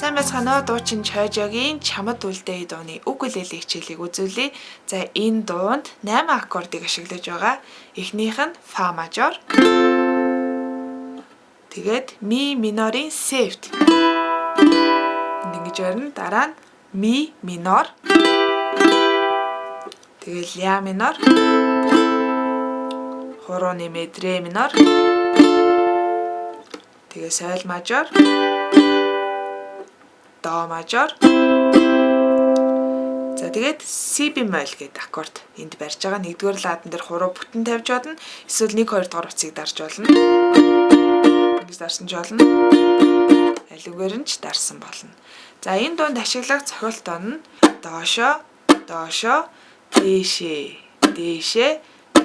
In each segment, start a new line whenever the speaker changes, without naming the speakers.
Сайн байцгаана уу? Дуучин Чойжогийн Чамд үлдээе дууны укулеле хичээлийг үзүүлье. За энэ дуунд 8 аккордыг ашиглаж байгаа. Эхнийх нь фа мажор. Тэгээд ми минорын септ. Ингэж орно. Дараа нь ми минор. Тэгээд ля минор. Хуруу нэмээд ре минор. Тэгээ соль мажор. До мажор. За тэгээд си бемоль гэдэг аккорд энд барьж байгаа. Нэгдүгээр ладан дээр хуруу бүтэн тавьж болно. Эсвэл 1 2 дугаар утсыг дарж болно. Ингэж дарсан ч болно. Алиугаар нь ч дарсан болно. За энэ дунд ашиглах цохилт он нь доошоо, доошоо, дээшээ, дээшээ,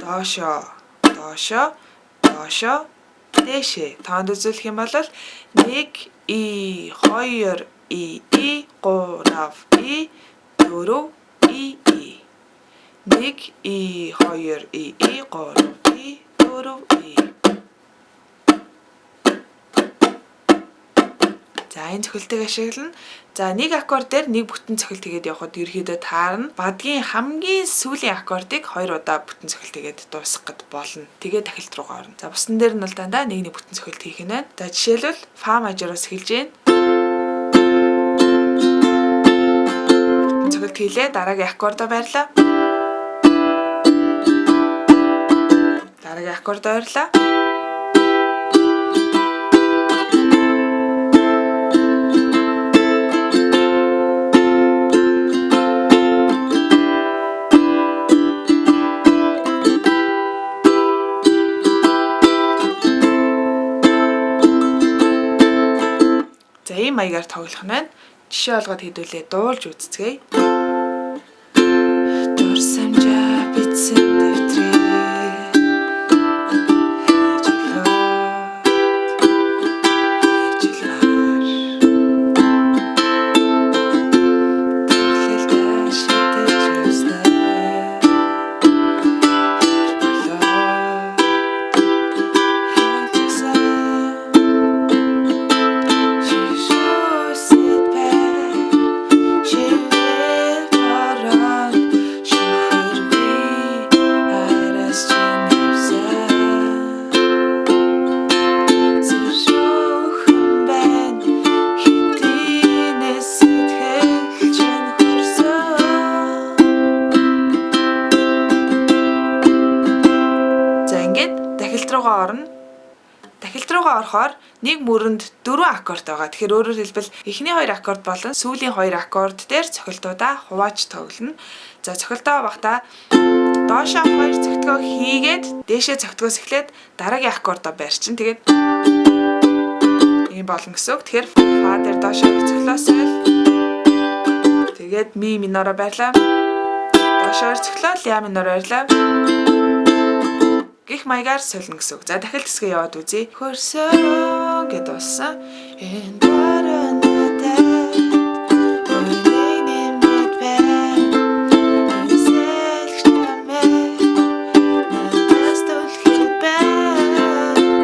доошоо, доошоо, доошоо, дээшээ. Тоонд үзүүлэх юм бол 1 2 2 И И 3 И 4 И И 1 И 2 И И 3 И 4 И. За энэ цохилтыг ашиглана. За нэг аккорд дээр нэг бүтэн цохилт хийгээд явхад ерөөхдөө таарна. Бадгийн хамгийн сүүлийн аккордыг 2 удаа бүтэн цохилт хийгээд дуусгах болно. Тэгээ дахилт руугаа орно. За бусдан дээр нь бол дандаа нэг нэг бүтэн цохилт хийх нь байна. За жишээлбэл фа мажороос эхэлж байна. Цохилт хийлээ. Дараагийн аккордоо байрлаа. Дараагийн аккордоо байрлаа. За ийм маягаар тоглох нь байна. Жишээ олгоод хэдүүлээ дуулж үзцгээе. Дурсамжаа бичсэн дэвтрээ ажиглаад ажиглаар төрлөлтэй шидэж явснаа болоод хайжсан шишүүсэд бай шивээ бороод шүхэргүй араас чинь явсан зүршүүхэн байна хэдийнээс сэтгэл чинь хөрсөн. За ингээд дахилт руугаа орно. Дахилт руугаа орохоор нэг мөрөнд 4 аккорд байгаа. Тэгэхээр өөрөөр хэлбэл эхний 2 аккорд болон сүүлийн 2 аккорд дээр цохилтуудаа хувааж тоглоно. За цохилтоо авахдаа доошоо 2 цогтгоо хийгээд дээшээ цогтгоос эхлээд дараагийн аккордоо барьчин. Тэгээд ийм болно гэсэн үг. Тэгэхээр фа дээр доошоо 2 цохилоо соль. Тэгээд ми минороо байрлаа. Доошоо 2 цохилоо ля минор байрлаа. Гэх маягаар солино гэсэн үг. За дахилт хэсгээ яваад үзье. Хөрсөн гэд дууссан. Энэ бороо надад үнийг нэмээд байна. Эмсэлэх чамээ надаас түлхэд байна.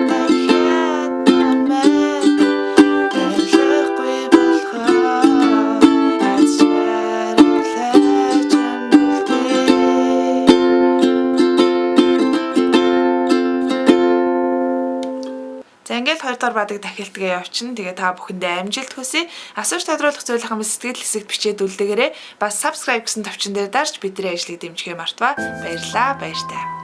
Дахиад намайг арилгахгүй болохоор аз жаргалаа чамд үлдээе. За ингээд 2 дугаар бадаг дахилтгээ явчихна. Тэгээ та бүхэндээ амжилт хүсье. Асууж тодруулах зүйл хам сэтгэл хэсэгт бичээд үлдээгээрэй. Бас subscribe гэсэн товчон дээр дарж бидний ажлыг дэмжихээ мартваа. Баярлалаа. Баяртай.